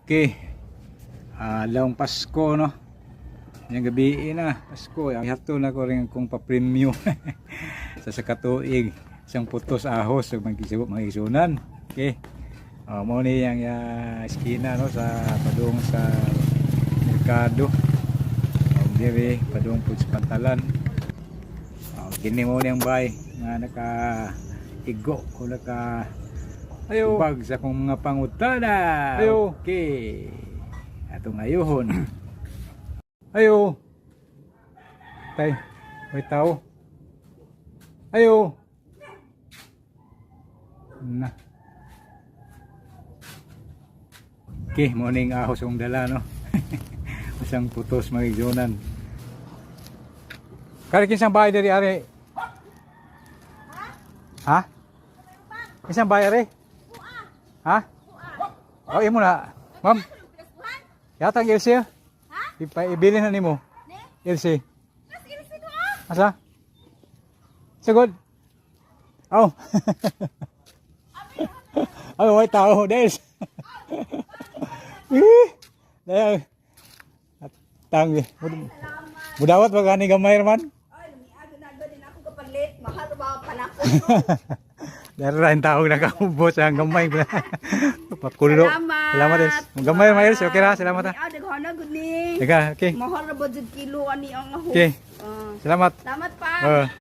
Okay. Adlawng Pasko, no. Yang gabi na, Pasko. Ihato na ko rin akong papremyo sa katuig. Isang putos ahos ug magkisubo mga isunan. Okay. Oh, mao ni yang eskina, no, sa padung sa merkado. Oh, diri padung pud sa pantalan. Oh, kini mo niyang bay nga naka igo o naka Ayo. tubag sa akong mga pangutana. Ayo. Okay. Atong ayuhon. Ayo. Tay, may tao. Ayo. Na. Okay, mo ning ahos akong dala, no. Isang putos, mga igsuonan. Kari kinsang bahay diri are? Ha? Kinsang bahay are? Ha? Oh, imo na. Ma'am. Yatang LC. Ha? Ipa ibilin na nimo. LC. Asa? Sagod. Oh. Ay, may tao. Des. Eh. Dahil. At tang. Mudawat ba gani gamay man? Ay, lumiag na din ako kapalit. Mahal ba panako? Dahil rin tao nakaubos ang gamay. Pakulo. Salamat. Salamat, Des. Gamay man, Els. Okay ra, salamat ha. Lumiag na gud ni. Teka, okay. Mahal ra ba jud kilo ani ang aho. Okay. Ah, Salamat. salamat pa. Oh.